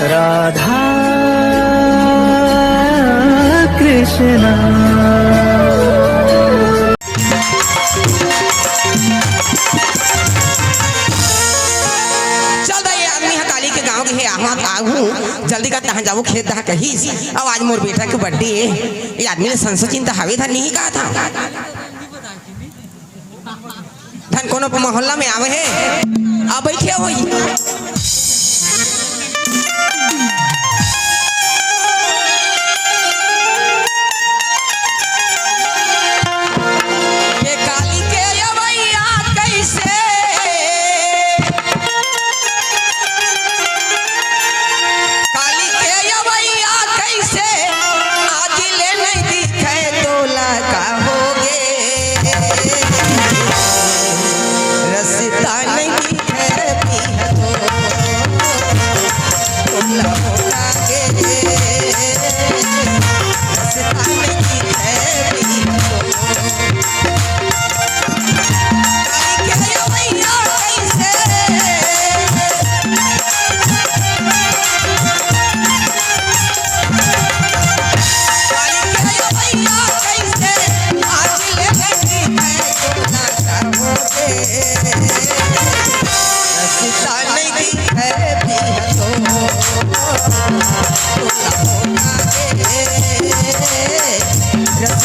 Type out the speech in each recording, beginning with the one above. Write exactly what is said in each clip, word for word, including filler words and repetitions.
राधा कृष्णा। चल दाई, ये आदमी ह काली के गांव गे हे, आहूं, आहूं, जल्दी कर, तहां जाबो खेत डहा कहिस। अउ आज मोर बेटा के birthday हे, ये आदमी ल संसो चिंता हवे धन नहीं कहा था। धन कोनो मोहल्ला में आवे हे, आ बइठे होही। के काली के अवैया कइसे, काली के अवैया कइसे, आगी ले नहीं दिखे तोला का होगे। रस्ता नहीं दिखे पिया तो, तोला होगे। रस्ता नहीं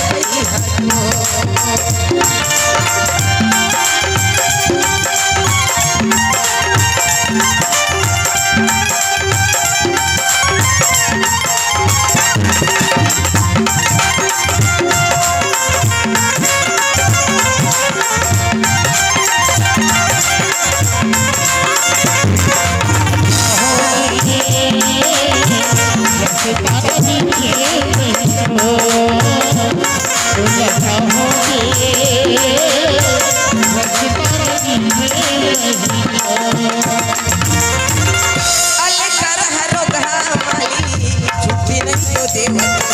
दिखे पिया तो।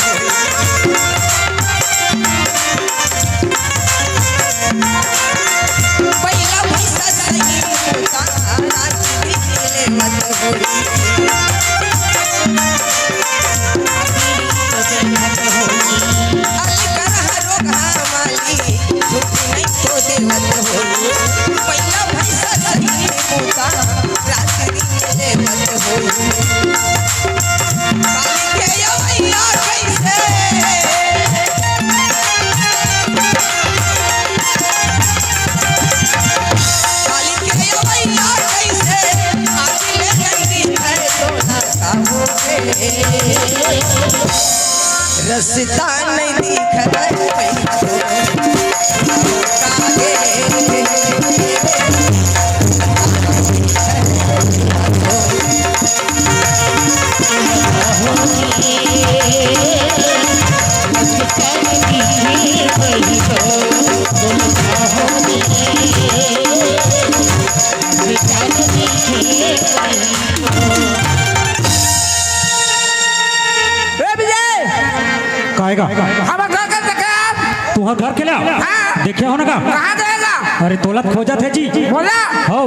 रस्ता नहीं दिखत भई तो कागे। ए विजय, काय का? हमर घर के देखे आप। तुंहर घर के ला? हाँ। देखे हो ना का? कहाँ गए गा? अरे तोला खोजत हे जी। बोला। हौ।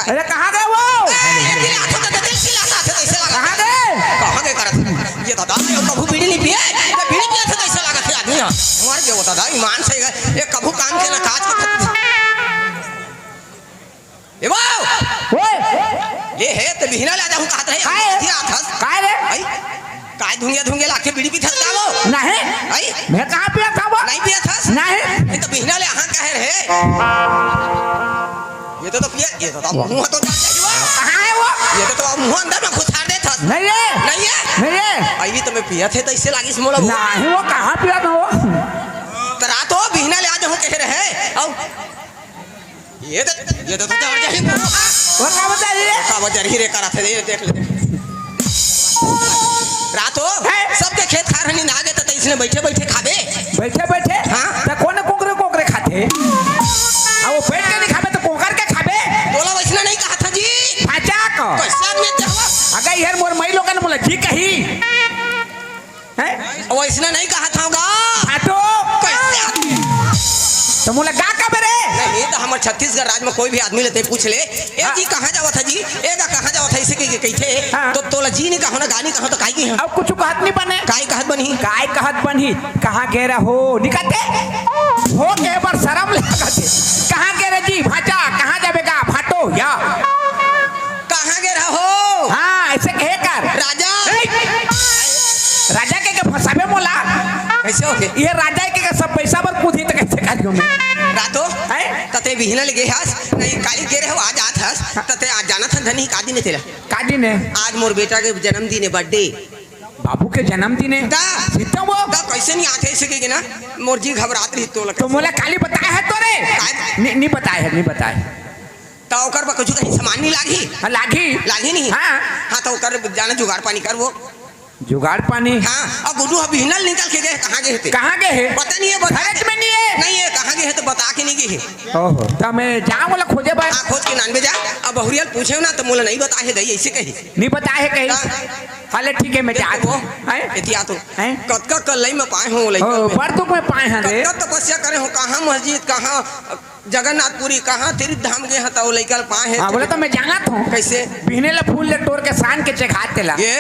अरे कहाँ गए वो? ए, ये चिल्लात हे, तो दिल चिल्लात हे, तो ऐसे लागत हे। कहाँ गए? कहाँ गए करत हे? ये दादा, ये कभू बीड़ी नहीं पिए, ये बीड़ी पिए थे, तो ऐसे लागत हे आदमी ह। मर गए वो दादा, ईमान से गए, ये कभू काम के ना काज के। ए बाऊ! ओए! ले हे, ते बिहना ले आ जाहूं कहत रहे, काय? अभी आत हस। काय रे? आई? काय धुंगे धुंगे लाके बीड़ी पीथस का वो? नहीं। आई? मैं कहाँ पियत हंव वो? नहीं पियत हस? नहीं। ये तो बिहना ले आहां कहे रहे। ये तो, तो पिए, ये तो, तो मुंह तो जात हे वो। कहाँ हे वो? ये तो, तो मुंह अंदर में घुसार देत हस। नहीं हे। नहीं हे? नहीं हे। आई तो मैं पियत हे तो ऐसे लागिस मोला वो। नहीं वो कहाँ पियत हंव वो? तो रात हो बिहना ले आ जाहूं कहे रहे। आओ। ये तो, ये तो, तो जर जाही। वो का बता रही रे? का बता रही रे, करत हे, देख ले। रात हो, हैं? सबके खेत खार हनी ना गे, त इसने बैठे बैठे खाबे। बैठे बैठे? हाँ। त कोन कोकरे कोकरे खाथे? आ वो बैठ के नहीं खाबे, त कोकर के खाबे? तोला वैसना नहीं कहा था जी। भाचा को। कैसे आदमी ते हवा? अगर यार मोर मई लोगन मोला जी कही। हैं? वैसना नहीं कहा था गा। फाटो। कैसे आदमी? त मोला का कबे रे? नहीं, त हमर छत्तीसगढ़ राज म कोई भी आदमी ले ते पूछ ले, "ए हाँ। जी, कहाँ जावत हे जी? ए गा, कहाँ जावत हे?" अइसे कहिके कहिथे, हाँ। त तोला जी नहीं कहों ना, गा नहीं कहों, त काहे कहों? अब कुछ कहत नहीं बने। काय कहत बनही? काय कहत बनही? कहाँ गे रहो? निकलते? हो के बर शरम लागत हे। कहाँ गे रहे जी? भांचा, कहाँ जाबे गा? भांटो, या। कहाँ गे रहो? हाँ, अइसे कहे कर। राजा। ए! राजा कहिके फंसाबे मोला। कइसे होगे? ये राजा कहिके सब पइसा बर कूदही त कइसे करियो मैं? रातो? हैं? त ते बिहना ले गे हस, नहीं काली गे रहे हो, आज आत हस, त ते आज जानत हन धनी का दिन हे तेला? का दिन हे? आज मोर बेटा के जन्मदिन हे, birthday। बाबू के जन्मदिन हे? त? सीता वो? त कइसे नहीं आथे अइसे कहिके ना, मोर जी घबरात रही तोला। त मोला काली बताय हे तो रे? काय? नहीं, नहीं बताय हे, नहीं बताय हे। त ओकर बर कुछु कहीं सामान नहीं लागही? हाँ, लागही। लागही नहीं? हाँ। हाँ, त ओकर जाना जुगाड़ पानी कर वो। जुगाड़ पानी? हाँ, अउ गुड्डू ह बिहना ले निकल के गे, कहाँ गे हे ते? कहाँ गे हे? पता नहीं हे, बता। घरेच में नहीं हे। नहीं हे, कहाँ गे हे त बता के नहीं गे हे। ओहो, त मैं जाऊँ मोला खोजे बर? हाँ, खोज के लानबे जा। अब बहुरिया ल पूछे ना त मोला नहीं बताय हे दई, अइसे कही। नहीं बताय हे कही? हाँ। हाँ, ले ठीक हे, मैं जात हूँ। हैं? एती आत हूँ। हैं? कतका कल्लई म पाय हों लइका ओ, में। बड़ दुख में पाय हन रे। कतका तपस्या करे हों, कहाँ मस्जिद, कहाँ जगन्नाथपुरी, कहाँ तीर्थ धाम गे हंव, त ओ लइका ल पाए हे। हाँ, बोला त मैं जानत हूँ। कइसे? बिहने ला फूल ले टोर के सान के चघात तेला। ये।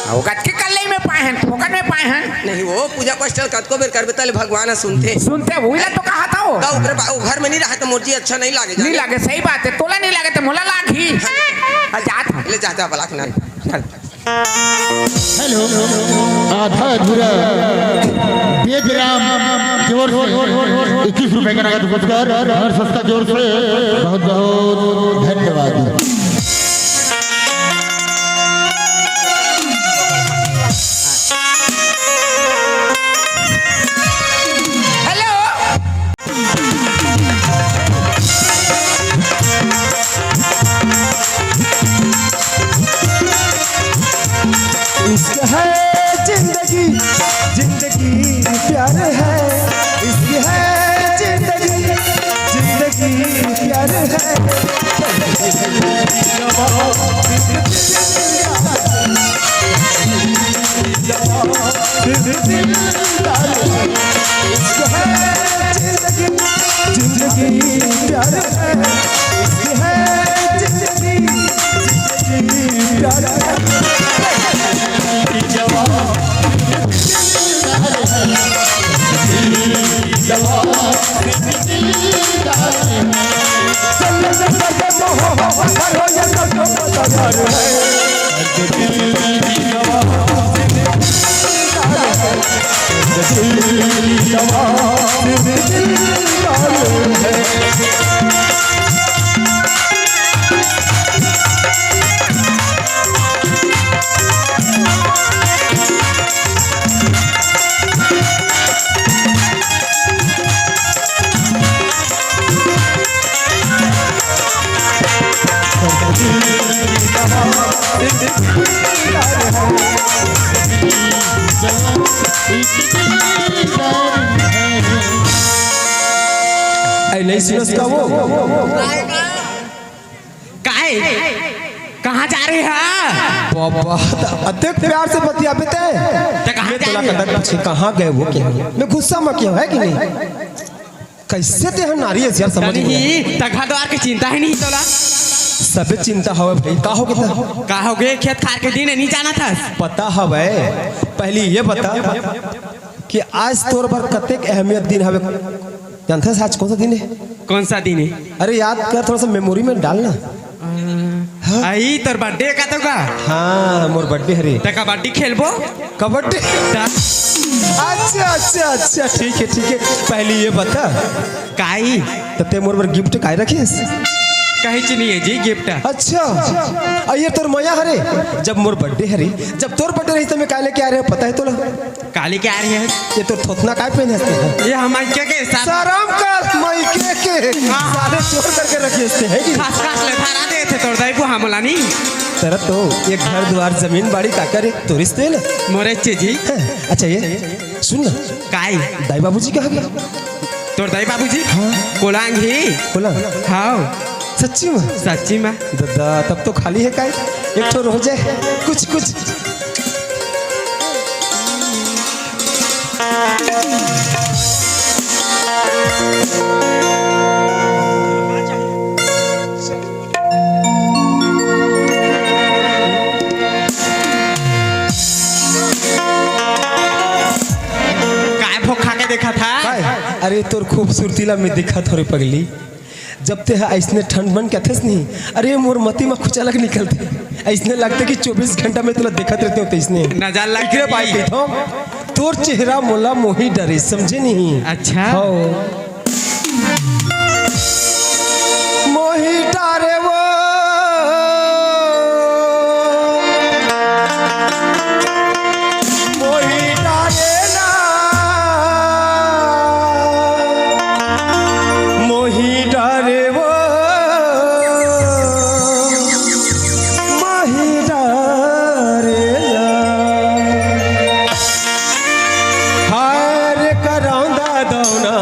हाँ, वो कतके कल्लई में पाए हन, फोकट में पाए हन। नहीं, वो पूजा पाठ ल कतको बेर करबे, त ले भगवान ह सुनथे। सुनथे, वही ला तो कहा था वो। त ओकरे बा-, वो घर में नहीं रहे त मोर जी अच्छा नहीं लागे, नहीं जाने। लागे, सही बात हे। तोला नहीं लागे त मोला लागही। हाँ। आ, जात हूँ। ले जा, जा, बलाक ना। चल। हेलो, आधा अधूरा बेदराम की ओर से इक्कीस रुपए का नगद पुरस्कार, हर संस्था की ओर से बहुत बहुत धन्यवाद। हेलो। इश्क है जिंदगी, जिंदगी प्यार है। इश्क है जिंदगी, जिंदगी प्यार है। जिंदगी प्यार है, इश्क है जिंदगी, जिंदगी प्यार है। जवान, जवान, ऐ, नहीं सुनस का वो? काय? कहाँ जा रहे हा? बाबा, अतेक प्यार से बतियाबे ते। त कहाँ मैं तोला जा रहे हा? कतक पूछे, कहाँ गए वो, क्या? मैं गुस्सा में क्या है कि नहीं? कइसे ते ह नारी अस यार, समझ नहीं। नहीं, तखा द्वार के चिंता हे नहीं तोला। सबे चिंता हवे भाई, का होगे त? का होगे? खेत खार के दिन हे, नहीं जानत हस? पता हवे, पहली ये बता कि आज तोर बर कतेक अहमियत दिन हवे, जानथस आज कौन सा दिन हे? कौन सा दिन हे? अरे याद कर, थोड़ा सा memory में डाल ना। हाँ। आई तोर birthday का तो का? हाँ, मोर birthday हरे। त कबड्डी खेलबो? कबड्डी? त- अच्छा, अच्छा, अच्छा, ठीक हे, ठीक हे। पहली ये बता। काई? त ते मोर बर gift काय रखिस? कहीं च नहीं हे जी gift। अच्छा, अउ ये तोर मया हरे, जब मोर birthday हरे, जब तोर birthday रही त मैं काय लेके आय रहेंव, पता हे तोला? काली के आय रहे हस? ये तोर थोथना काय पहने हस ते? ये हम मायके के साथ। शरम कर, मायके के। हाँ, हाँ। साले चोर करके रखे हस ते, हे कि? खास खास ले धरा दे थे तोर दाई को हमला नहीं। तेरा तो ये घर द्वार जमीन बाड़ी का करे, तोरिस ते ना? मोरे चे जी। हाँ, अच्छा ये, सुन ना। काय? दाई बाबूजी कहाँ गे? तोर दाई बाबूजी? हाँ। कोलांग ही। कोलांग? हाँ। सच्ची में? सच्ची में। ददा, तब तो खाली हे काय? एक ठो रह जाए, कुछ, कुछ। काय भोग खा के देखत हा? काय? अरे, तोर खूबसूरती ला मैं देखत हों रे पगली। जब ते ह अइसने ठंड मन के अथस नहीं, अरे, मोर मती म कुछ अलग निकलथे। अइसने लगथे कि चौबीस घंटा में तोला देखत रहते हो तइसने। नजर लग एकरे गई। बात कहिथों, तोर चेहरा मोला मोही डरे, समझे नहीं? अच्छा। हव। मोही डारे वो, मोही डारे ना, मोही डारे वो, मोही डारे ना। हाय रे करौंदा दौना,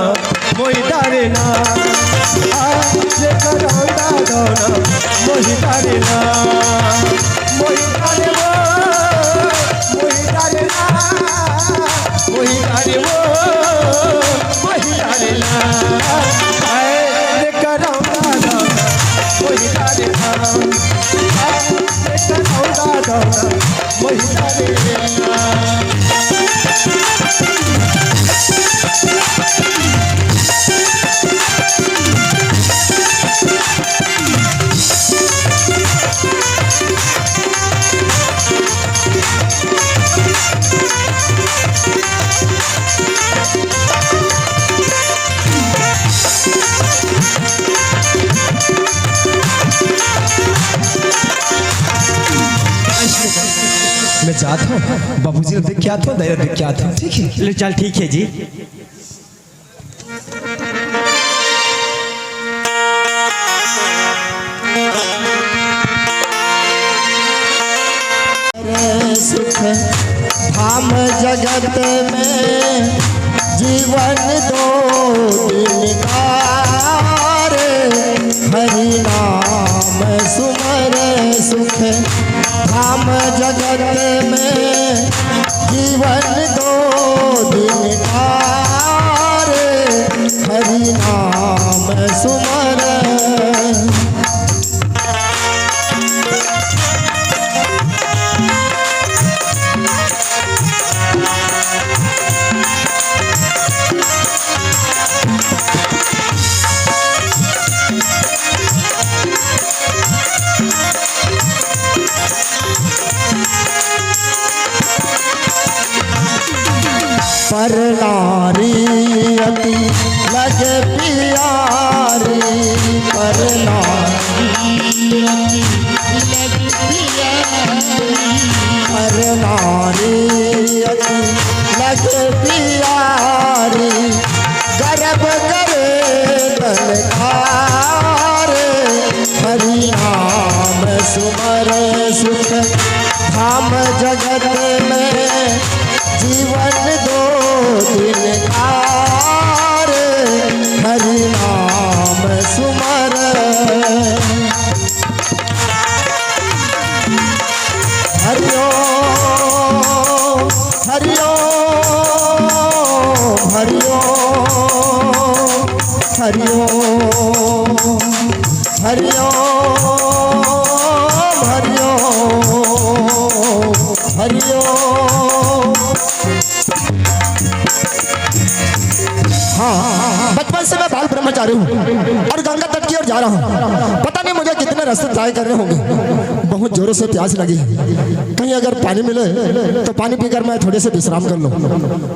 मोही डारे ना, आज करौंदा दौना, मोही डारे ना, मोही डारे वो, मोही डारे ना, मोही डारे वो, मोही डारे ना, हाय रे करौंदा दौना, मोही डारे ना, आज करौंदा दौना, मोही डारे ना। मैं जात हूँ, बाबूजी ला देख के आत हूँ, दाई ला देख के आत हूँ, ठीक है? ले चल, ठीक है जी। सुख धाम जगत में जीवन दो दिन का रे, हरि नाम सुमर सुख धाम जगत में जीवन दो दिन का रे, हरि नाम सुमर। पर नारी अति लग पियारी, पर नारी अति लग पियारी, पर नारी अति लग पियारी, गर्भ करे तन धारे, हरि नाम सुमर सुख धाम जगत में, जीवन दो दिन का रे, हरि नाम सुमर। हरि ओम, हरि ओम, हरि ओम, हरि ओम, हरि ओम, हरि ओम, हरि ओम। हाँ, बचपन से मैं बाल ब्रह्मचारी हूँ और गंगा तट की ओर जा रहा हूँ। पता नहीं मुझे कितने रास्ते तय करने होंगे। बहुत जोरों से प्यास लगी है, कहीं अगर पानी मिले तो पानी पीकर मैं थोड़े से विश्राम कर लूँ।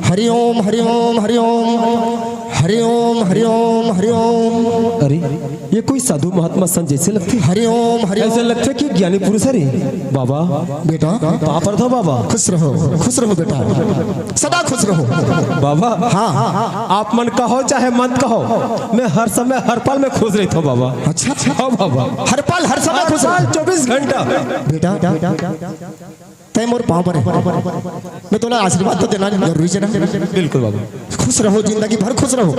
हरि ओम, हरि ओम, हरि ओम, हरि ओम, हरि ओम, हरि ओम। अरे, ये कोई साधु महात्मा संत जैसे लगथे। हरि ओम, हरि ओम। ऐसे लगथे कि ज्ञानी पुरुष हरे। बाबा, बेटा, पाँव परथों बाबा। खुश रहो, खुश रहो बेटा, सदा खुश रहो। बाबा, हाँ। आप मन कहो चाहे मत कहो, मैं हर समय हर पल में खुश रहिथों बाबा। अच्छा, अच्छा। हाँ बाबा। हर पल हर समय हर खुश रहो। पल, चौबीस घंटा। बेटा, तैं मोर पाँव परे। मैं तोला आशीर्वाद तो देना जरूरी हे ना। बिल्कुल बाबा। खुश रहो, जिंदगी भर खुश रहो।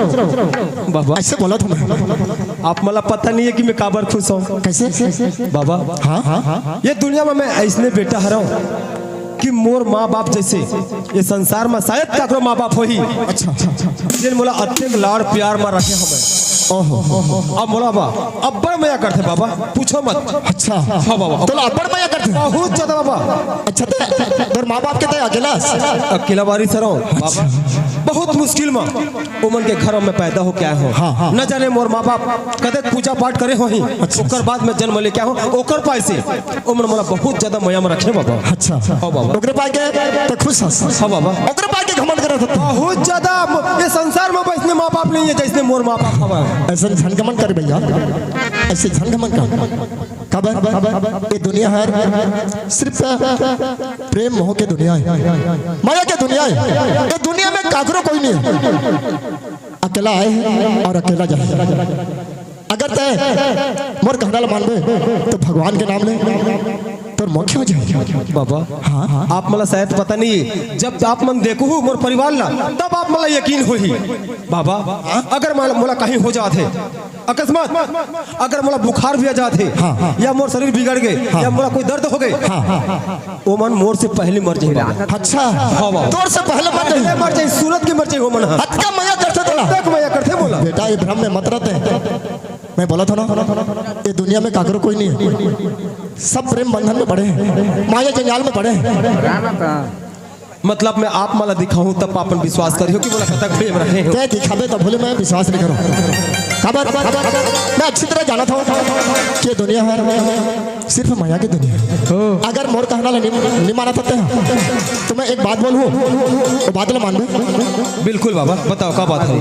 बाबा। ऐसे बोला था मैं। आप मला पता नहीं है कि मैं काबर खुश हूँ। कैसे? बाबा। हाँ, हाँ, हाँ। ये दुनिया में मैं ऐसने बेटा हरव। कि मोर माँ बाप जइसे ये संसार म शायद काकरो माँ बाप होही, अच्छा, अच्छा, अच्छा, अच्छा। जेन मोला अतेक लाड़ प्यार म रखे हवय। ओहो, ओहो। अब मोला बा, अब्बड़ मया करथे बाबा, पूछो मत। अच्छा। हाँ बाबा। तोला अब्बड़ मया करथे? बहुत ज्यादा बाबा। अच्छा, ते तोर माँ बाप के ते अकेला? अकेला बारी सरो बाबा। बहुत मुश्किल म ओमन के घर म पैदा होके आए हों। हाँ, हाँ। न जाने मोर माँ बाप कतेक पूजा पाठ करे होही, अच्छा, ओकर बाद में जन्म लेके आए हों, ओकर पाय से ओमन मोला बहुत ज्यादा मया म रखे बाबा। अच्छा। हाँ बाबा। ओकरे पाय के त खुश हस? हाँ बाबा। ओकरे पाय के घमंड करत हस? बहुत ज्यादा। म-, ये संसार म बइसने माँ बाप नहीं हे जइसने मोर माँ बाप हवय। अइसन झन घमंड कर भैया, अइसे झन घमंड कर। काबर? ये दुनिया हर सिर्फ प्रेम मोह के दुनिया हे, मया के दुनिया हे। ये दुनिया में काकरो कोई नहीं हे, अकेला आए हे अउ अकेला जाए हे। अगर तैं मोर कहना ल मानबे त भगवान के नाम ले, तोर मोक्ष हो जाही। बाबा, हाँ, हाँ। आप मन ला शायद पता नहीं हे, जब आप मन देखहू मोर परिवार ला, तब आप मन ला यकीन होही। बाबा, हाँ? अगर मान, मोला कहीं हो जात हे, अकस्मात अगर मोला बुखार भी आ जात हे, हाँ, हाँ। या मोर शरीर बिगड़ गे, हाँ। या मोला कोई दर्द हो गे, हाँ, हाँ। ओमन मोर से पहले मर जाही बाबा। अच्छा, हाँ बाबा। तोर से पहले मर जाही? पहले मर जाही, सूरत के मर जाही ओमन ह। अतका मया करथे तोला? अतका मया करथे मोला। बेटा, ये भ्रम में मत रहते। मैं बोला था ना, ये दुनिया में काकरो कोई नहीं हे। सब प्रेम बंधन में पड़े हैं, माया जंजाल में पड़े हैं। मतलब मैं आप मन ला दिखाहूँ तब आप मन विश्वास करिहो कि मोला कतक प्रेम रखे हो। तैं दिखाबे तब भले मैं विश्वास नहीं करूँ। काबर? मैं अच्छी तरह जानत हूँ कि ये दुनिया हे सिर्फ मया के दुनिया हे। अगर मोर कहना ला नहीं, नहीं मानत हस तैं, तो मैं एक बात बोलहूँ, वो बात ला मानबे? बिल्कुल बाबा, बताओ का बात हे?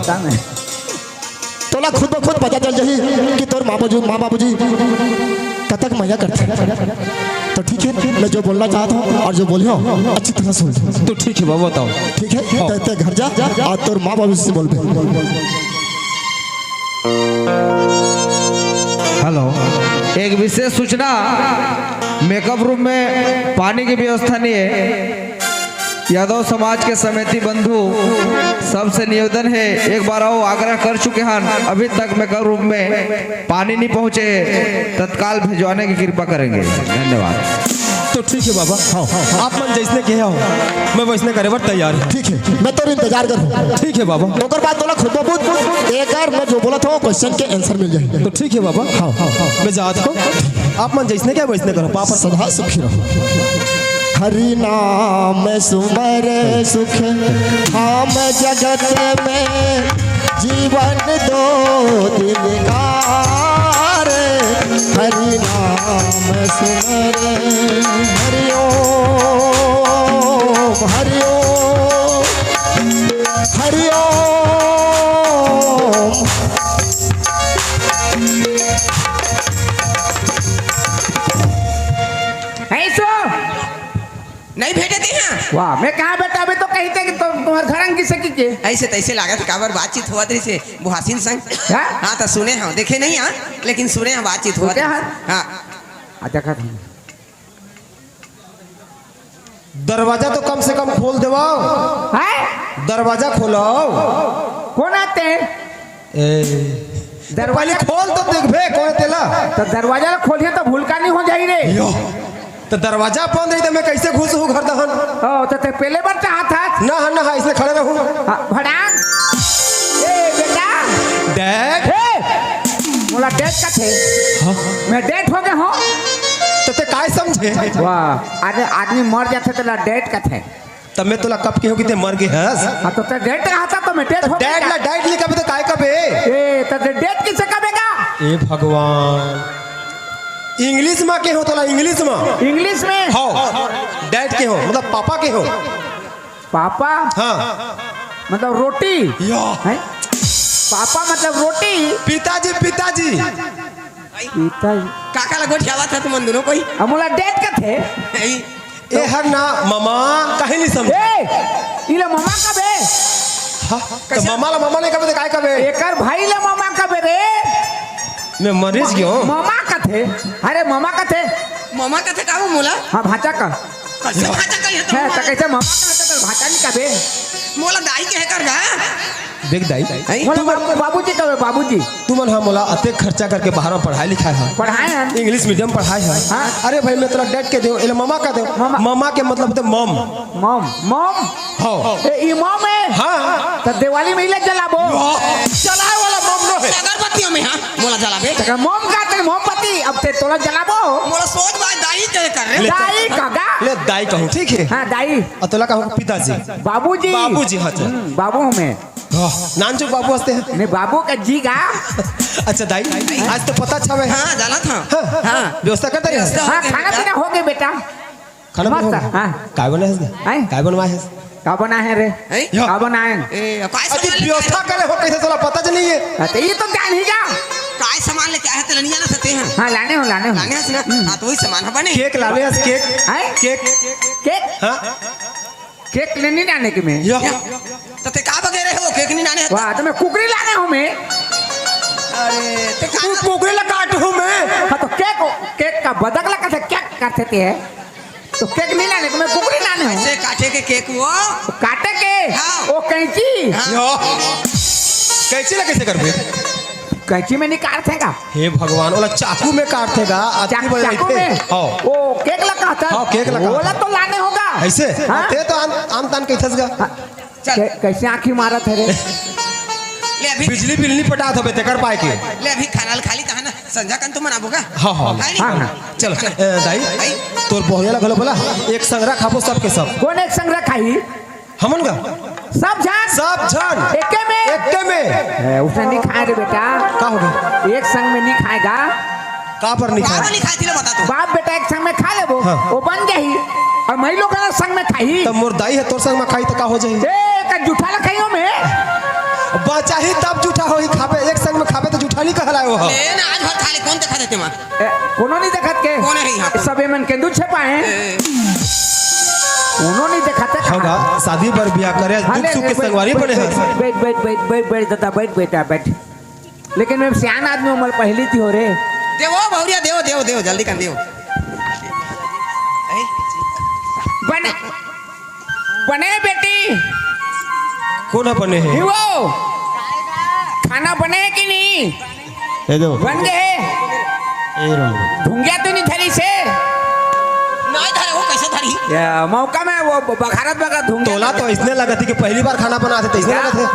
तोला खुद ब खुद पता चल जाही कि तोर माँ बाबू, माँ बाबूजी कतक मया करथे। तो ठीक हे, मैं जो बोलना चाहत हूँ अउ जो बोले हूँ, अच्छी तरह सुन। तो ठीक हे बाबा, बताओ। ठीक हे, हाँ। तैं, तैं घर जा अउ तोर माँ बाबू से बोलबे। हेलो, एक विशेष सूचना, मेकअप रूम में पानी के व्यवस्था नहीं हे। यादव समाज के समेती बंधु सबसे निवेदन हे, एक बार अउ आग्रह कर चुके हन, अभी तक मेकअप रूम में पानी नहीं पहुंचे हे, तत्काल भिजवाने की कृपा करेंगे। धन्यवाद। तो ठीक हे बाबा, हाँ, हाँ, हाँ। आप मन जइसने कहे हो, मैं वइसने करे बर तैयार हूँ। ठीक हे, मैं तोर इंतजार करहूँ। ठीक हे बाबा। ओकर बाद तोला खुद ब खुद एकर मैं जो बोलत हूँ, question के answer मिल जाही। तो ठीक हे बाबा, हाँ, हाँ, हाँ। मैं जात हूँ, आप मन जइसने कहे वइसने करो, पापा। सदा सुखी रहो। हरि नाम सुमर सुख धाम जगत में, जीवन दो दिन गारे। हरि नाम सुमर, हरि ओम, हरि ओम, हरि ओम। ऐसो नहीं भेटे थे यहाँ। वाह, मैं कहा बेटा, अभी तो कही थे कि तुम, तुम्हारे घर अंगी से की के। ऐसे तैसे लागत हे, काबर बातचीत होवत रहिसे बुहासिन संग। हाँ? हाँ, तो सुने हँव, देखे नहीं हँव, लेकिन सुने हँव बातचीत होवत रहिसे। हाँ। अच्छा, खा। दरवाजा तो कम से कम खोल देवव। हैं? दरवाजा खोलव। कोन आते? ए, दरवाजा पहले खोल तो देखबे, कोन हे तेला। तो दरवाजा ला खोलिए तो भूलकानी हो जाही रे। यो, तो दरवाजा बंद रही तो मैं कैसे घुसहूँ घर दहन? ओ, तो तैं पेले बर चाहत हस? ना, ना, इसने खड़े रहूँ। हाँ, भड़ांग। ए, बेटा। Dad। हे, मोला dad कथे। हाँ? मैं dad हो गे हँव। तो तैं काय समझे? वाह, अरे आदमी मर जाथे तेला dad कथे। तब मैं तोला कब कहेंव कि तैं मर गे हस? हाँ, तो तैं dad रहता तो मैं dad हो गे। Dad ला dad नहीं कबे तो काय कबे? ए, तो तैं dad किसे कबे गा? ए भगवान, English म कहेंव तोला, English म। English में? हाँ, dad कहेंव, मतलब पापा कहेंव। पापा? हाँ। मतलब रोटी? या। हैं? पापा मतलब रोटी? पिताजी, पिताजी। पिताजी। काका ला गोठियावत हस तुमन दूनों कोई? अब मोला dad कथे। ए हर ना ममा काहे नहीं समझे? ए, इला ममा कबे? हाँ, तो कैसे? ममा ला ममा नहीं कबे तो काय कबे? एकर भाई ला ममा कबे रे? मैं मरीज गयो। ममा कथे। अरे ममा कथे। ममा कथे का हो मोला? हाँ, भांचा का। कैसे भांचा का ये तो? है, तो कैसे ममा कथे तो भांचा नहीं कबे? मोला दाई कहे कर गा। देख दाई, हैं? मोला तुमन बाबू, बाबूजी कहे, बाबूजी। तुमन हा मोला अतेक खर्चा करके बाहर में पढ़ाई लिखाए हा। पढ़ाए हन। इंग्लिश मीडियम पढ़ाए हा। हाँ। अरे भाई, मैं तोला डैड कह देहूँ, एला ममा कह देहूँ। ममा। ममा के मतलब होथे मॉम। Mom, mom? हाँ। ए, ई मॉम हे? हाँ। त दिवाली में इला जलाबो। वाह, जलाए वाला मॉम नो हे। अगरबत्तियों में, हाँ, मोला जलाबे। त मोम का ते मोमबत्ती, अब ते तोला जलाबो। मोला सोच बात दाई के कर रे। ले, दाई का गा? ले, दाई कहूँ, ठीक हे? हाँ, दाई। अउ तोला कहूँ पिताजी। बाबूजी। बाबूजी, हाँ, चल। हम्म, बाबू हूँ मैं। वाह, नानचुक बाबू हंसते हैं। नहीं, बाबू का जी का। अच्छा दाई, आज तो पता अच्छा है। हाँ, जाना था। हाँ, हाँ। व्यवस्था करता रहे। व्यवस्था हाँ, हो गया खाना बेटा। पीना हो गया बेटा। खाना पीना हो मस्त, गया? हाँ। काय बनाए हस? हैं? काय बनवाए हस? का बनाए हे रे? हैं? या। का बनाए हे? ए, काय अति सामान लेके व्यवस्था आए? करे हो, कैसे चला पता च नहीं है। हाँ, तो ये तो ध्यान ही जा। काय सामान लेके आए हे, तो लनिया ना सकते हैं। हाँ, लाने हो, लाने हो। लाने हस ना? हम्म। हाँ, तो वही सामान है बने। केक लाने हस, केक। हैं? केक। केक? हाँ। केक लेनी लाने के में। या। या। तो ते का बगैर है वो केक नहीं लाने? वाह, तो मैं कुकरी लाने हूँ मैं। अरे, ते का तू कुकरी ला काट हूँ मैं। हाँ, तो केक, केक का बदक ला कैसे क्या करते थे? तो केक नहीं लाने के, मैं कुकरी लाने हूँ। कैसे काटे के केक वो? काटे के? हाँ। वो कैंची। हाँ। यो। कैंची ला कैसे करबे? कैंची में नहीं काटथे का? हे भगवान, ओला चाकू में काटथे का? अति चा-, बड़े चाकू लेके। में? हाँ। वो केक ला कहता? हाँ, केक ला कहता। ओला तो लाने होगा। ऐसे? हाँ? ते तो आन, आन तान कैथस का? हाँ। चल। कै-, कैसे आँखी मारत है रे? ले अभी बिजली बिल नहीं पटात हबे, तेकर पाए के। ले अभी खाना ल खा ली, तहाँ ना संझा कन तो मनाबो का? हाँ, हाँ। है नहीं? हाँ, हाँ। चल, ए, दाई, भाई। तोर बहुरिया ला घलो बोला, एक संग रख खाबो सबके सब। कौन एक संग रख खाही? हमन का? सब झन? सब झन। एके में? एके में। ए, उसने नहीं खाए रे बेटा। का हो गया? एक संग में नहीं खाएगा। का पर नहीं खाए? का नहीं खाए, तेला बता तो। बाप बेटा एक संग में खा लेबो, हाँ। वो बन जाही। और मैं लोग ना संग में खाही। तब मोर दाई है, तोर संग में खाही तो का हो जाही? ए, का जूठा ला खाइयो में? बचाही तब जूठा होही, खाबे, एक संग में खाबे तो जूठा नहीं कहलाए वो। ले ना, आज भर खा ले, कौन देखा देते माँ? ए, कोनो नहीं देखत के? कौन है यहाँ पे? सबे मन के दूध छपाए। ए। कोनो नहीं देखत है। होगा, शादी बर बियाह करे, हाँ, दुख ले, सुख ले, के बैठ, संगवारी बैठ, बने बैठ, हैं। बैठ, बैठ, बैठ, बैठ, बैठ, दादा, बैठ, बेटा, बैठ। लेकिन मैं सियान आदमी हूँ, मैं पहली थी हो रे। देवो भौरिया, देवो, देवो, देवो, जल्दी कर देवो। बने, बने बेटी। कौन बने है? हिवो, खाना बने कि नहीं? ए दो। बन गए? ए रो। धुंगिया तो नहीं धरी से? नहीं धरे, वो कैसे धरी? या, मौका में वो ब-, बघारत बघारत धुंगिया तोला तो इसने लगत है कि पहली बार खाना बनात हे, तो इसने क्या? लगत है।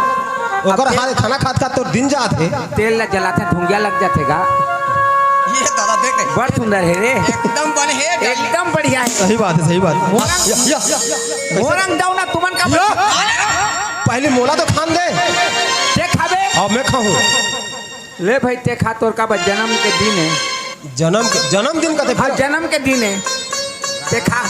ओकर अब हाथ खाना खात खात तो दिन जात है। तेल लग जलात है, धुंगिया लग जाते गा। ये दादा देख रहे। बड़ सुंदर है रे। एकदम बन है, एकदम बढ़िया है। सही बात है, सही बात है। मोरंग, या, या, या, या। मोरंग दौना तुमन का या। पहले मोला तो खान दे। देख खाबे। हाँ, मैं खाऊं। ले भाई, ते खा, तोर का बा, जन्म के दिन है। जन्म के, जन्मदिन का ते हाँ, फिर? जन्म के दिन है। ते खा।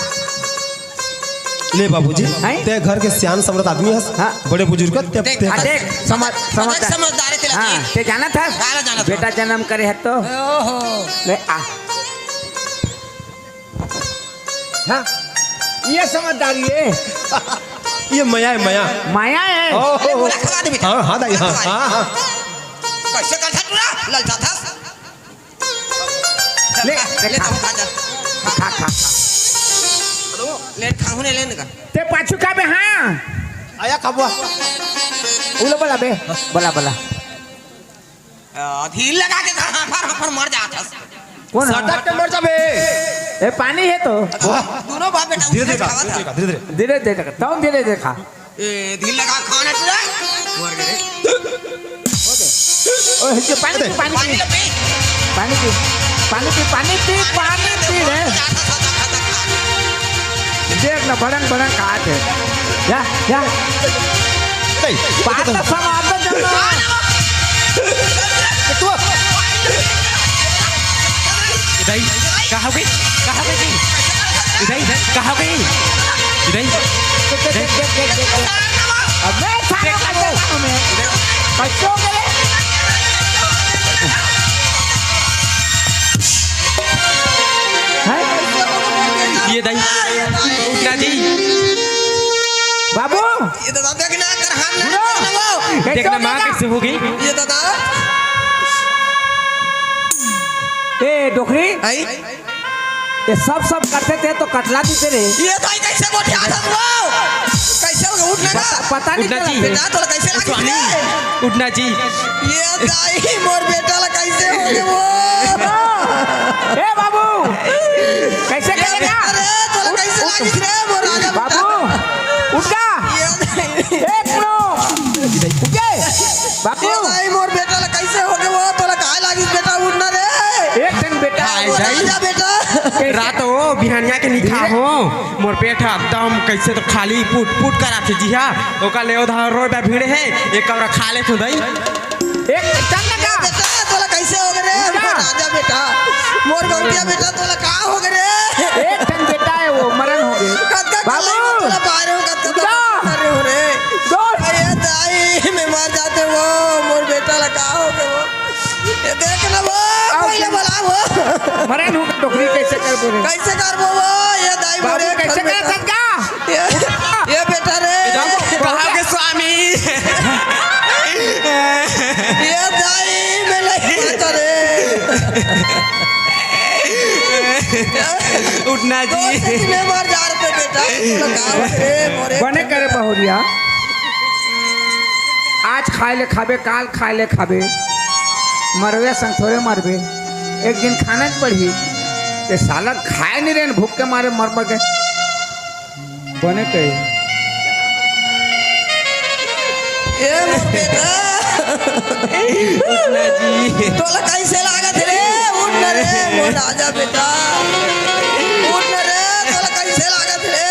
ले बाबूजी, हैं? ते घर के सियान समरथ आदमी हस, हाँ। बड़े बुजुर्ग, ते, देख, ते हाँ, खा। देख, समझ, समझदार। समझदार है तेरा हाँ, देख। ते जानत हस? काला जानत बेटा हूँ। जन्म करे है तो। ओहो। ले आ। हाँ, ये समझदारी है। ये मया है, मया। मया है। ओहो। अरे, बोला खवा दे बेटा। हाँ, हाँ, दाई, हाँ, खवा दे। हाँ, हाँ। कैसे कर सकता? ललचा था। ले, ले, ले, खा। खा, खा, जा। खा, खा, खा। ले, खाहू ने ले इनका। ते पाछू का बे, हाँ। आया खाबुआ। उलो बोला बे, बोला, बोला। आ, धीर लगा के घर हाफर हाफर मर जात हस। कौन है? सटक के मर जाबे। ए, पानी है तो। दोनों बाप बेटा धीरे उठे धीरे खा, खावा धीरे था। धीरे खा, धीरे धीरे। धीरे धीरे खा। ए, धीर लगा खाना तू रे। मर गए रे। ओए, ये पानी पी, पानी पी। पानी पी। पानी पी, पानी पी, पानी पी रे। देख ना, बड़ंग, बड़ंग खात हे। या, या। नहीं, बात तो सुन, आप तो जानो। तू इधर ही, कहाँ गई? कहाँ गई? इधर ही, कहाँ गई? इधर ही। देख, देख, देख, देख, देख। अबे, साला देख, बंदे वो। हमें। बच्चों के लिए। हैं? ये दाई, उठना जी। बाबू। ये दादा देखना, अगर हम ना सुनो। करना वो। देखना माँ कैसे हो गई? ये दादा। ए, डोकरी। आई? ये सब, सब करते थे तो कटला देते रे। ये दाई कैसे गोठिया था वो? कैसे वो उठ ना। पता नहीं उठना चला। जी। बेटा, तोला कैसे लागिस स्वामी, रे? उठना जी। ये दाई, मोर बेटा ला कैसे हो गे वो? ए बाबू, कैसे ये करे ना? बेटा रे, तोला उठ, कैसे उठ। लागिस रे, मोर राजा बेटा? बाबू, उठ जा। ये दाई। एक मिनट। उठ जा। बाबू। ये दाई, मोर बेटा ला कैसे हो गे वो? तोला काय लागिस बेटा, उठ ना रे। एक दिन बेटा। हाय मोर दाई। राजा बेटा। रात हो, बिहनिया के निकहा हो। मोर पेट ह एकदम कैसे तो खाली पुट पुट कराथे जी हा। ओकर ले ओधा रोय बा भीड़ हे, एक कमरा खा ले तो दई। एक चल ना ए का? बेटा, तोला कैसे हो गे रे? उठा। मोर राजा बेटा, मोर गौंटिया बेटा, तोला का हो गे रे? एक ठन बेटा हे वो, मरन हो गे। कतका बाबू। कलाई में तोला पारे हो, कतका उठा। बात कर रहे हो रे? दौड़। अरे दाई, मैं मर जाते वो, मोर बेटा ला का हो गे वो? ये देख ना वो, आओ। पहले बुला वो। मरन हो गे, डोकरी कैसे करबो रे? कैसे करबो वो? ये दाई बाबू, मोरे कैसे कर सकत का? ये, ये बेटा रे। कहाँ के स्वामी? ये दाई, मैं नहीं पता रे। उठना जी। दोस्त कितने बार जा रहे थे बेटा? लगा रे मोरे। बने करे बहुरिया। आज खाए ले खाबे, काल खाए ले खाबे, मरवे संग थोड़े मरबे, एक दिन खाना च पड़ही। ये साला खाए नहीं रहे, भूख के मारे मर मर के। बने कहे। ए मोर बेटा। उठना जी। तोला कैसे लागत रे? उठ ना रे, मोर राजा बेटा। उठ ना रे, तोला कैसे लागत रे?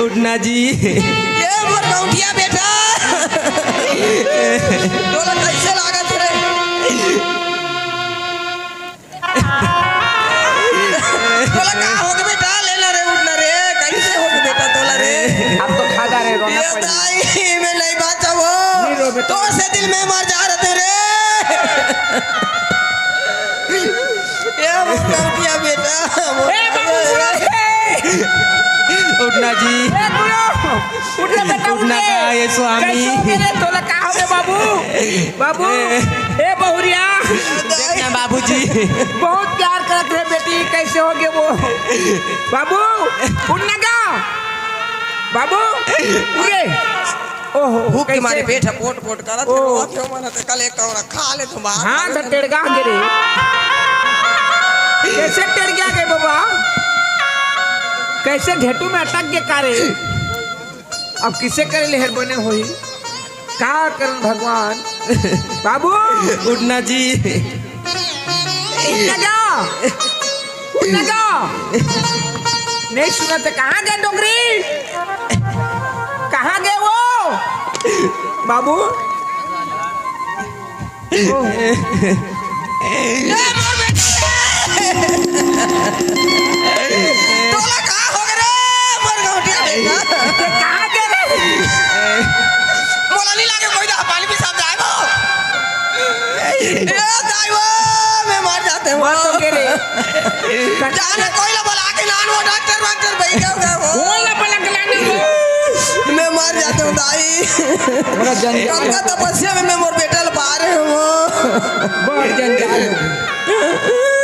उठना जी। ए मोर गौंटिया बेटा। तोला कैसे लागत रे? तोला का हो गे बेटा? ले ना रे, उठ ना रे, कैसे हो गे बेटा तोला रे? अब तो खा जा रे, रोना ये पड़ी। दाई, मैं नहीं बाँचा वो। नहीं रो बेटा। तोर से दिल में मर जा रहे थे रे। ये मोर गौंटिया बेटा, मोर ए बाबू, बुरा है। उठना जी। ए बुढ़ो, उठ ना बेटा, उठ ना उठ। का, ये स्वामी। कैसे हो गे रे? तोला का हो गे बाबू? बाबू, ए। ए बहुरिया। देखना बाबूजी। बहुत प्यार करत रहे बेटी, कैसे हो गे वो? बाबू, उठ ना गा। बाबू, उरे। ओहो, भूख के कैसे? मारे पेट ह पोट पोट करत ओ। हे, रोवत हे, मन ह त कल एक कौड़ा खा ले तो मार। हाँ, तो टेड़गा गे रे। कैसे टेड़गा गे बाबा? कैसे घेटू में अटक गे का रे? अब किसे करे ले हर बने होही? का करन भगवान? बाबू! उठना जी। उठना जा। उठना जा। नहीं सुना तो कहाँ गए डोकरी? कहाँ गए वो? बाबू? ए, मोर बेटा रे! तोला का हो गे रे, मोर गौंटिया बेटा? ते कहाँ गे रे? मोला नहीं लागे कोई दा पानी पी साहब जाए वो। ए, दाई वो, मैं मर जाते हूँ। मर तो गे रे। जाने कोई ला बुला के लान वो डॉक्टर वॉक्टर बैठे हुए वो। वो ला बुला के लाने वो। मैं मर जाते हूँ दाई। बड़ा जंजाल। कब का तपस्या में मैं मोर बेटा ला पा रहे हूँ। बहुत जंजाल हो गई।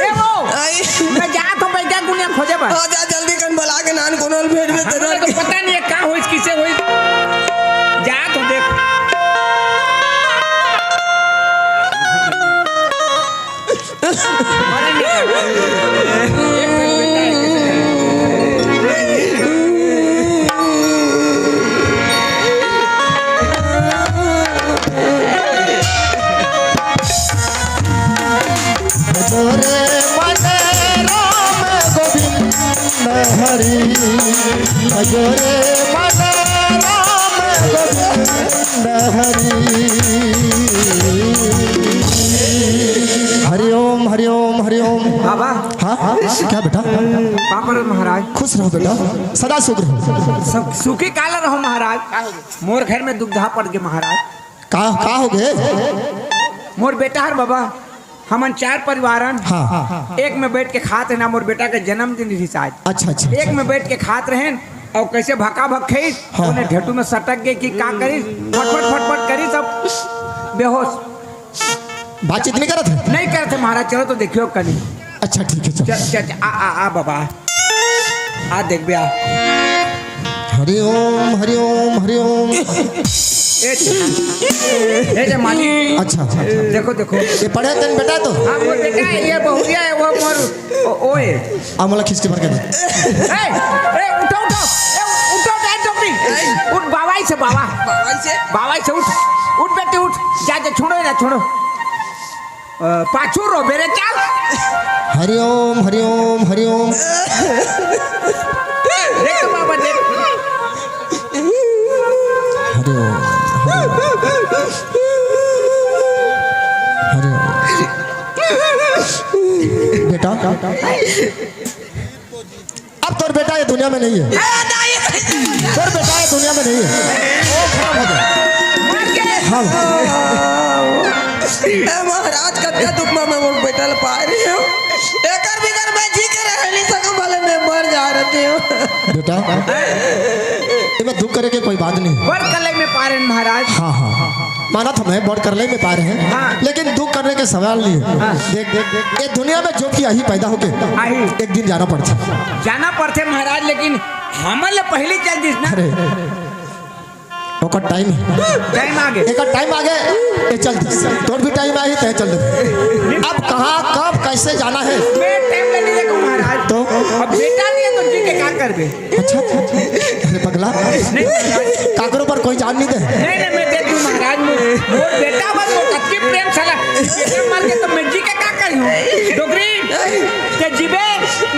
ए वो, आई। मैं जात हूँ, बैठा गुनिया खोजे बा। हाँ, जा जल्दी कन बुला के नान कोनो ल भेजबे हाँ, तेरा तो के। पता नहीं है का होइस, किसे होइस। जात हूँ देख। भजो रे मन राम गोविंद हरि, भजो रे मन राम गोविंद हरि। हरि ओम, हरि ओम, हरि ओम। बाबा। हाँ, हाँ, क्या बेटा? पापड़ महाराज। खुश रहो बेटा, सदा सुख रहो। सब सुखी काल रहो महाराज। मोर घर में दुविधा पड़ गे महाराज। का, का हो गे? मोर बेटा हर बाबा, हमन चार परिवार हन। हाँ। एक में बैठ के खात रहन, मोर बेटा के जन्मदिन रिहिस आज। अच्छा, अच्छा, एक अच्छा। में बैठ के खात रहन, अउ कैसे भका भक खाइस, हाँ। ओने ढेटू में सटक गे कि का करिस, फटफट फटफट करिस, अब बेहोश। बातचीत नहीं करत हे? नहीं करत हे महाराज, चलो तो देखियो कनी। अच्छा, ठीक है, चलो। चल, चल, चल, आ, आ, आ बाबा। आ देख बे, आ। हरि ओम, हरि ओम, हरि ओम। ए, ए, जे मालिक। अच्छा, अच्छा, अच्छा। देखो, देखो। ये पढ़े तेन बेटा तो? हाँ, वो बेटा है, ये बहुरिया है, वो मोर, ओ, ओ है। आ, मोला खिचड़ी भर के दे। ए, ए, उठो, उठो। ए, उठो, उठो, उठो, उठ, बाबा ही से, बाबा। बाबा ही से? बाबा ही से, उठ। उठ बेटी, उठ। जा, जा, छोड़ो ना, छोड़ो। अ, पाछू रो बेरे, चल। हरि ओम, हरि ओम, हरि ओम। देख तो बाबा, देख। हरि ओम, हरि ओम। हरि ओम। बेटा, अब तोर बेटा ये दुनिया में नहीं है। ए, नहीं, नहीं। तोर बेटा ये दुनिया में नहीं है। वो खत्म हो गया। मर गए। हाँ। ए महाराज, कतका दुख में मैं वो बेटा ल पाए रहे हूँ। एकर बिगर मैं जी के रह नहीं सकूं, भले मैं मर जा रहती हूँ। बेटा, ये में दुख करे के कोई बात नहीं। बड़ करलई में पाए रहेन महाराज। हाँ, हाँ, हाँ। मानत हंव मैं, बड़ करलई में पाए रहेन। हाँ। लेकिन दुख करने के सवाल नहीं है। हाँ। देख, देख, देख, ये दुनिया में जो भी आही पैदा होके आही। एक दिन जाना पड़थे। जाना पड़थे महाराज, लेकिन हमन ले पहिली चल दिस ना। अरे, ओकर टाइम हे। टाइम आगे। एकर टाइम आगे, ये चल दिस। तोर भी टाइम आही, तैं चल दे। अब कहाँ, कब, कैसे जाना है? मैं टाइम ले नहीं देखूं महाराज। तो? अब बेटा नहीं है तो जी के का करबे? अच्छा, अच्छा, अच्छा। अरे पगला, नहीं, महाराज। काकरो पर कोई जान नहीं दे। नहीं, नहीं, मैं दे दूं महाराज, मोर, मोर बेटा बस वो कतकी प्रेम साला, बेटा मर के तो मैं जी के का करी हूँ? डोकरी, ते जीबे?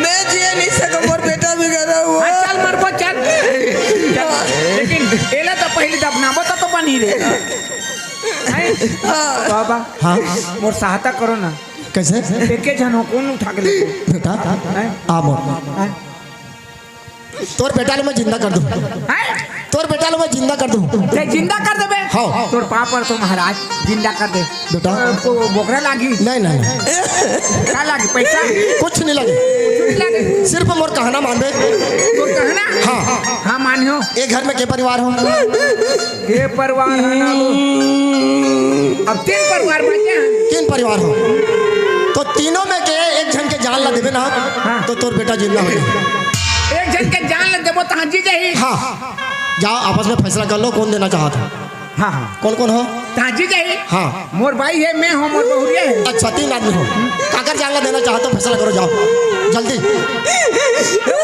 मैं जिए नहीं सकूं, मोर बेटा भी घर हुआ। हाँ, चल मरबो, चल। चल, लेकिन एला तो पहले दफनाबो तो, तो बनी रे। हैं? हाँ। बाबा, हाँ? मोर सहायता करो ना। कैसे? एके झन हो, कोन उठा के लेगो? बेटा, हैं? आ मोर। हैं? तोर बेटा ल मैं जिंदा कर दूं। हैं? तोर बेटा ल मैं जिंदा कर दूं। ते जिंदा कर देबे? हाँ। तोर पाँव परथों महाराज, जिंदा कर दे। बेटा। तो बोकरा लागी? नहीं, नहीं, नहीं। का लागी? पैसा? कुछ नहीं लागी। कुछ नहीं लागी। सिर्फ मोर कहना मानबे। मोर कहना? हाँ। हाँ, मानियो। ए घर में के परिवार हो? के परिवार है ना वो? अब तीन परिवार बन गया। तीन परिवार हो, तो तीनों में के एक झन के जान ला देबे ना, हाँ। तो तोर बेटा जिंदा हो जाए। एक झन के जान ला देबो, तहाँ जी जाही। हाँ, जाओ, आपस में फैसला कर लो, कौन देना चाहत हो। हाँ, हाँ। कौन कौन हो? तहाँ जी जाही। हाँ। मोर बाई है, मैं हूँ, मोर बहुरिया है। अच्छा, तीन आदमी हो। काकर जान ला देना चाहत हो, फैसला करो, जाओ जल्दी। ओ!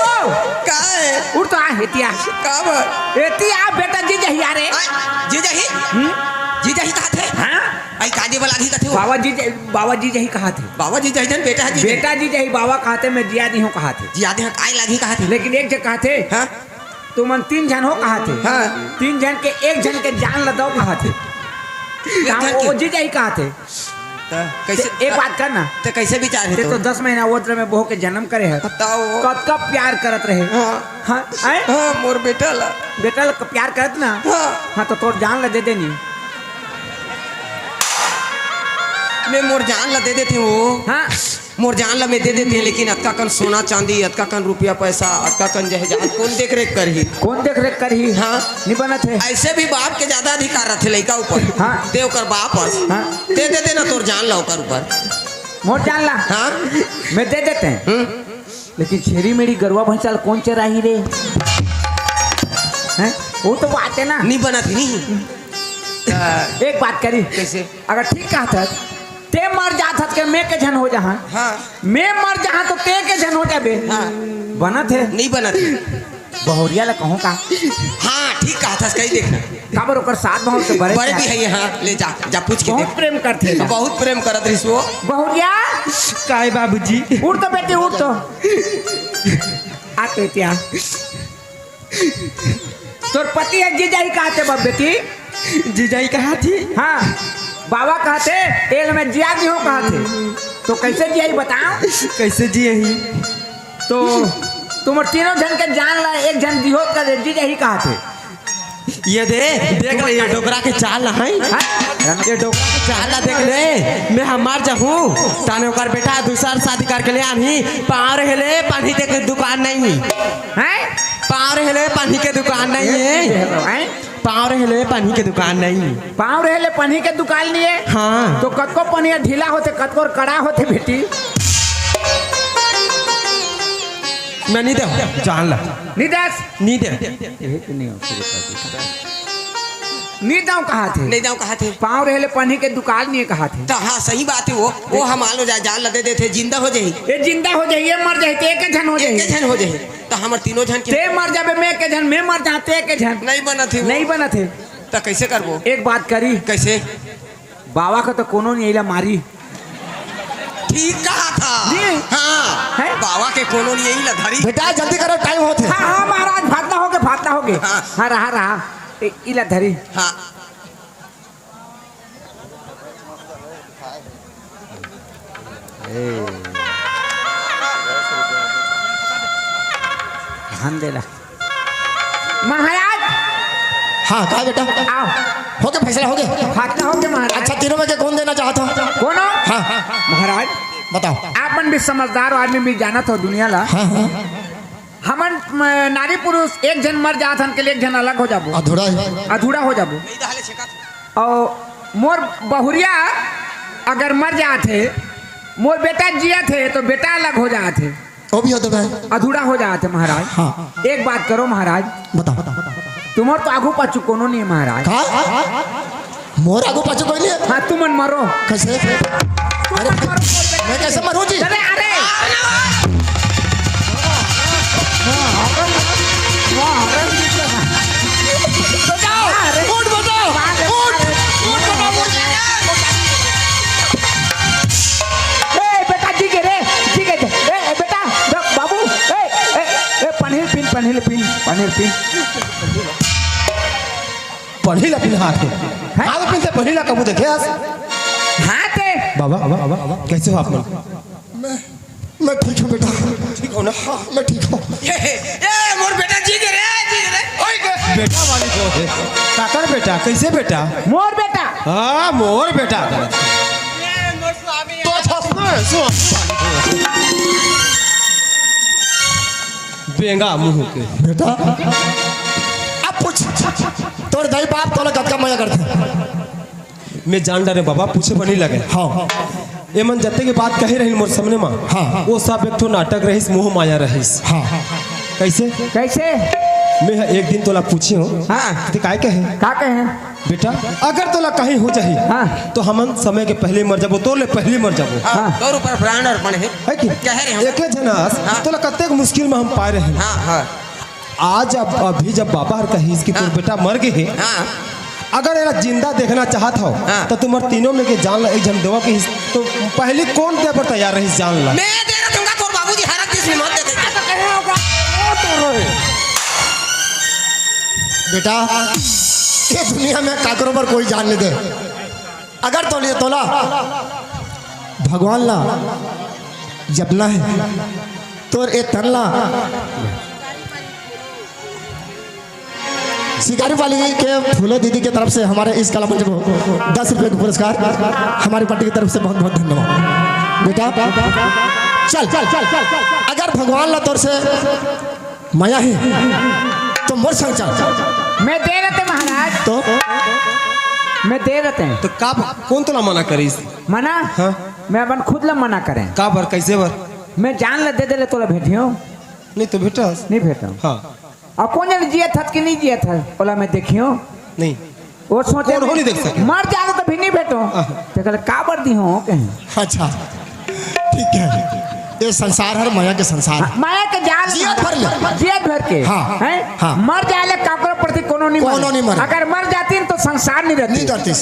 का है? उठ तो आ, एती आ। का बात? एती आ, बेटा जी जाही, अरे। आ, जी जाही? हम्म? जी जाही कहाथे? हाँ? आई का जी वाला ही कथे हो? बाबा जी जाही, बाबा जी जाही कहाथे। बाबा जी जाही जन बेटा जी जाही। बेटा जी जाही, बाबा कहाथे, मैं जिया दी हूँ कहाथे। जिया दी हूँ, काय लागी कहाथे। लेकिन एक जगह कहाथे। हाँ? तुमन तीन झन हो कहाथे। हाँ। तीन झन के एक झन के जान ल दव कहाथे। एक झन के? वो जी जाही कहाथे। त कैसे? ते एक बात कर ना। ते कैसे विचार हे ते तो? तो दस महीना वो तरह में बहू के जन्म करे है। बताओ। कतका प्यार करत रहे। हाँ। हाँ, हैं? हाँ, मोर बेटा ला। बेटा ला प्यार करत ना। हाँ। हाँ, तो तोर जान ला दे देनी। मैं मोर जान ला दे देती हूँ। हाँ। मोर जान ला मैं दे देते हैं, लेकिन अतका कन सोना चांदी, अतका कन रुपया पैसा, अतका कन जहेजात कौन देख रेख करही? कौन देख रेख करही? हाँ। नहीं बनत है। ऐसे भी बाप के ज्यादा अधिकार रहते लड़का ऊपर। हाँ। ते ओकर बाप हस। हाँ। ते दे देना तोर जान ला ओकर ऊपर। मोर जान ला? हाँ। मैं दे देते हैं। हम्म। लेकिन छेरी मेरी गरुआ भैंसा ला कौन चराही रे? हैं? वो तो बात है ना। नहीं बनत ही नहीं। एक बात करी। कैसे? अगर ठीक कहत हस, ते मर जात हस के मैं के झन हो जहाँ। हाँ। मैं मर जहाँ तो ते के झन हो जाबे। हाँ। बनत है? नहीं बनत है। बहुरिया ला कहूँ का? हाँ, ठीक कहत हस, कही देखना। काबर ओकर सात भाव से बड़े बड़े भी है। है, हाँ, ले जा, जा पूछ के बहुत देख। प्रेम करथे। बहुत प्रेम करत रहिस वो। बहुरिया। काय बाबूजी? उठ तो बेटी, उठ तो। आ तो क्या? तोर पति ह जी जाही कहाथे बा बेटी? जी जाही कहाथे? हाँ, बाबा कहाथे, एला मैं जिया दी हूँ कहाथे। तो कैसे जियाही बताओ? कैसे जियाही? तो तुमर तीनों झन के जान ला एक झन दिहो कर जी जाही कहाथे। ये दे, देख ले, ये डोकरा के चाल ला है। हाँ? ये डोकरा के चाल ला देख ले, मैं हमार जाहूँ, ताने ओकर बेटा दूसर शादी करके ले आनही, पाँव रहे ले, पानी के दुकान नहीं। हैं? पाँव रहे ले, पानी के दुकान नहीं है। हैं? पाँव रहे ले, पानी के दुकान नहीं। पाँव रहे ले, पानी के दुकान नहीं है? हाँ। तो कतको पनिया ढीला होथे, कतको कड़ा होथे बेटी। मैं नहीं दे जान ला। नहीं दस। नहीं दे। यही तो नहीं हो सकता। नहीं दाव कहा थे। नहीं दाव कहा थे। पाँव रहे ले पानी के दुकान नहीं कहा थे। तो हाँ, सही बात है। वो वो हम आलो जा, जान ला दे देते, जिंदा हो जाही। ये जिंदा हो जाही, ये मर जाही, ते एक झन हो जाही। एक झन हो जाही। तो हमर तीनों झन के ते मर जाबे, मैं के झन, मैं मर जाते एक झन। नहीं बनत है वो। नहीं बनत है। तो कैसे करबो? एक बात करी। कैसे? बाबा का तो कोनो नहीं अइला मारी। ठीक कहा था। जी। हाँ। है? बाबा के कोनो नहीं अइला धरी। बेटा, जल्दी करो, टाइम होत है। हाँ, हाँ, महाराज, फातना हो गे, फातना हो गे। हाँ। हाँ, रहा, रहा। ए, इला धरी। हाँ। ए। ध्यान देला। महाराज। हाँ, का बेटा? आओ। हो गया फैसला, हो गया। फातना हो गया महाराज। अच्छा, तीनों में के कौन देना चाहत हो? कौन हो? हाँ। महाराज। बताओ। आप मन भी समझदार हो, आदमी भी जानत हो दुनिया ला। हाँ, हाँ। हमन, म, नारी पुरुष एक झन मर जात हन के लिए एक झन अलग हो जाबो। अधूरा है। अधूरा हो जाबो। और मोर बहुरिया अगर मर जात हे, मोर बेटा जियत हे तो बेटा अलग हो जात हे। वो भी अधूरा है। अधूरा हो जात हे महाराज। हाँ। एक बात करो महाराज। बताओ। तुम्हार तो आगू पाछू कोनो नहीं है महाराज। का? मोर आगू पाछू कोई नहीं है? हाँ, तुमन मरो। कैसे? अरे, मैं कैसे मरूं जी? अरे, अरे। बचाओ, अरे। उठ बचाओ, अरे। उठ, उठ बचाओ, उठ। ए, बेटा, जी के रे, जी के, ए, ए, बेटा, ब-, बाबू, ए, ए, ए, पनीर पीन, पनीर पीन, पनीर पीन। पढ़ी ला पिन हाथ है। हैं? हाथ पिन से पढ़ी ला कबू देखे आस? हाथ है। बाबा, बाबा, बाबा, कैसे हो आप लोग? मैं, मैं ठीक हूँ बेटा। ठीक हो ना? हाँ, मैं ठीक हूँ। ये, ये, मोर बेटा जी के रे, जी के रे। ओए के बेटा वाली को है। काकर बेटा, कैसे बेटा? मोर बेटा। हाँ, मोर बेटा। ये मोर स्वामी है। तो स्वामी वाली को। बेंगा मुंह के। बेटा, अब पूछ, तोर दाई बाप तोला कतका मया करथे? मैं जान डारे बाबा, पूछे बर नहीं लगे। हाँ। ये मन जत्ते के बात कहे रहिन मोर सामने मा, हाँ। वो सब एक ठो नाटक रहिस, मोह माया रहिस। हाँ। कैसे? कैसे? मैं एक दिन तोला पूछे हूँ। हाँ। ते काय कहे? का कहे? बेटा, अगर तोला कहीं हो जाही, हाँ। तो हमन समय के पहले मर जाबो, तोर ले पहले मर जाबो। हाँ, हाँ। तोर ऊपर प्राण अर्पण है। है कि? कह रहे हो। एके झन आस, हाँ। तोला कतेक मुश्किल में हम पाए रहे। हाँ, हाँ। आज अब, अभी जब बाबा हर कहिस कि तोर हाँ। बेटा मर गे हे, हाँ। अगर एला जिंदा देखना चाहत हो, हाँ। तो तुम्हार तीनों में के जान ला एक झन देवा के हिस-, तो पहली कौन दे बर तैयार रहिस जान ला? मैं दे रहा दूंगा, तोर बाबूजी हरक दिस मत दे दे। बेटा, ये दुनिया में काकरो पर कोई जान नहीं दे। अगर तोले तोला भगवान ला जपना है, तोर ए तन ला शिकारी पाली के फूलो दीदी के तरफ से हमारे इस कला मंच को दस रुपए का पुरस्कार, हमारी पार्टी की तरफ से बहुत बहुत धन्यवाद। बेटा, चल, चल, चल, चल, चल। अगर भगवान ला तोर से मया है, तो मोर संग चल। मैं दे रहते महाराज। तो? मैं दे रहते। तो का, कौन तोला मना करिस? मना? हाँ? मैं अपन खुद ला मना करें। का बर, कैसे बर? मैं जान ला दे दे ले तोला भेटियो। नहीं तो भेटस। नहीं भेटो। हाँ। अब कौन जाने जियत हस कि नहीं जियत हस, ओला मैं देखियो। नहीं। वो सोचे कौन हो नहीं देख सके। मर जाने तो भी नहीं भेटो। हाँ। तो कहले, "का बर दी हो?" कहे। अच्छा, ठीक है, ये संसार हर मया के संसार। हाँ, मया के जाल जियत भर ले। जियत भर के। हाँ। हैं? हाँ। मर जाले काकरो प्रति कोनो नहीं कोनो मरे। नहीं मरे। अगर मर जाती तो संसार नहीं रहती। नहीं रहती।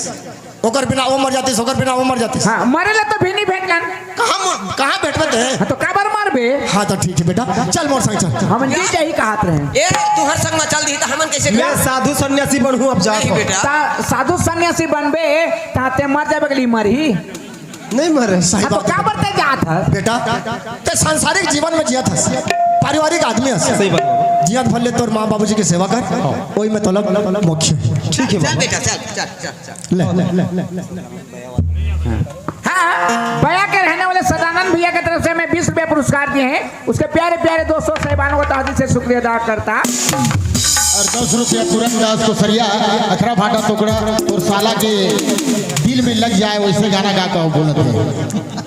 ओकर बिना वो मर जातिस, ओकर बिना वो मर जातिस। हाँ, मरे ला तो भी नहीं भेटलन। कहाँ म-, कहाँ भेटबे ते? हाँ, तो काबर मरबे? हाँ, तो ठीक है बेटा, चल मोर संग चल। हम ये यही कहत रहे। ए, तू हर संग में चल दी, तो हमन कैसे मैं जाब? साधु सन्यासी बनहूँ अब जात नहीं हूँ। बेटा। ता-, साधु सन्यासी बनबे, ता ते मर जाबे के लिए मरही। नहीं मरे। सही हाँ, तो बात है। काबर ते जात हस? बेटा, ते सांसारिक जीवन में जियत हस, पारिवारिक आदमी हस। सही बात है। जियत भर ले तोर माँ बाबूजी की सेवा कर, हाँ। वही में तोला मोक्ष। ठीक है चल बाबा। बेटा, चल, चल, चल, चल। ले, ले, ले, ले, ले। हाँ, बया के रहने वाले सदानंद भैया की तरफ से हमें बीस रुपया पुरस्कार दिए हैं। उसके प्यारे प्यारे दोस्तों साहिबानों को तहे दिल से शुक्रिया अदा करता। और दस रुपया पूरन दास को सरिया अखरा भाटा टुकड़ा और साला के दिल में लग जाए वैसे गाना गा के बोलत है।